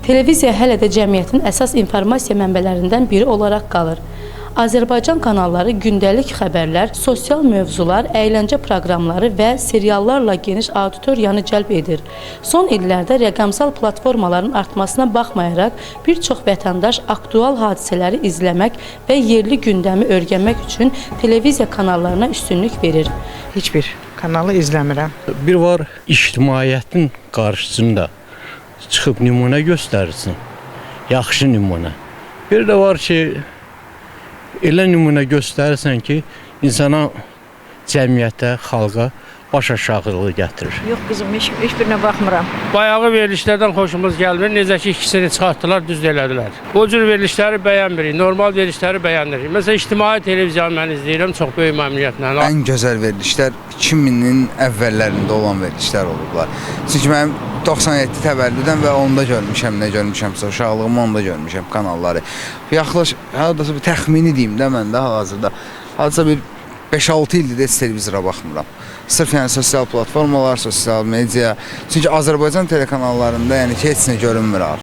Televiziya hələ də cəmiyyətin əsas informasiya mənbələrindən biri olaraq qalır. Azərbaycan kanalları gündəlik xəbərlər, sosial mövzular, əyləncə proqramları və seriallarla geniş auditoriyanı cəlb edir. Son illərdə rəqəmsal platformaların artmasına baxmayaraq, bir çox vətəndaş aktual hadisələri izləmək və yerli gündəmi öyrənmək üçün televiziya kanallarına üstünlük verir. Heç bir kanalı izləmirəm. Bir var ictimaiyyətin qarşısında çıxıb nümunə göstərsin. Yaxşı nümunə. Bir də var ki, elə nümunə göstərirsən ki, insana, cəmiyyətə, xalqa baş aşağılığı gətirir. Yox qızım, heç birinə baxmıram. Bayağı verilişlərdən xoşumuz gəlmir. Necə ki ikisini çıxartdılar, düz də elədilər. O cür verilişləri bəyənmirik, normal verilişləri bəyənirik. Məsələn, ictimai televiziyanı mən izləyirəm çox böyük məmnuniyyətlə. Ən gözəl verilişlər 2000-in əvvəllərində olan verilişlər olublar. Çünki mənim 97 təvəllüdəm və onda görmüşəm, nə görmüşəmsə uşaqlığımı onda görmüşəm kanalları. Yaxınlaş, hardasa bir təxmini deyim də mən də hal-hazırda. Hardasa bir 5-6 ildir heç televizora baxmıram. Sırf yəni sosial platformalar, sosial media. Çünki Azərbaycan telekanallarında yəni ki, heç nə görünmür artıq.